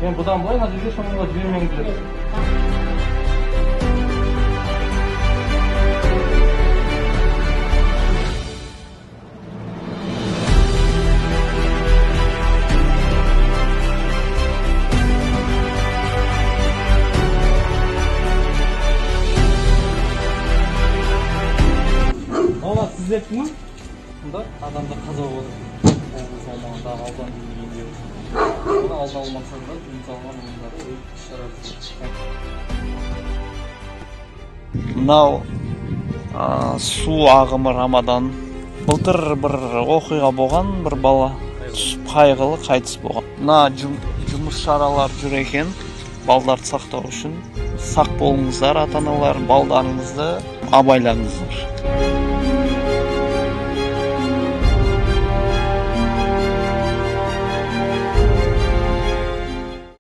Мен бұдан былай мына жерге шомылуға жібермеңіздер. Ана сіздердікі ма? Мұнда адамдар қаза болады. Облыс аумағындағы, аудан деңгейінде. Бұны алдын алу мақсатында тыйым салынған орындары іс-шара. Мынау су ағымы. Рамадан былтыр бір оқиға болған, бір бала түсіп, қайғылы қайтыс болған. Мына жұмыс шаралар жүр екен балдарды сақтау үшін. Сақ болыңыздар, ата аналар, балдарыңызды абайлаңыздар.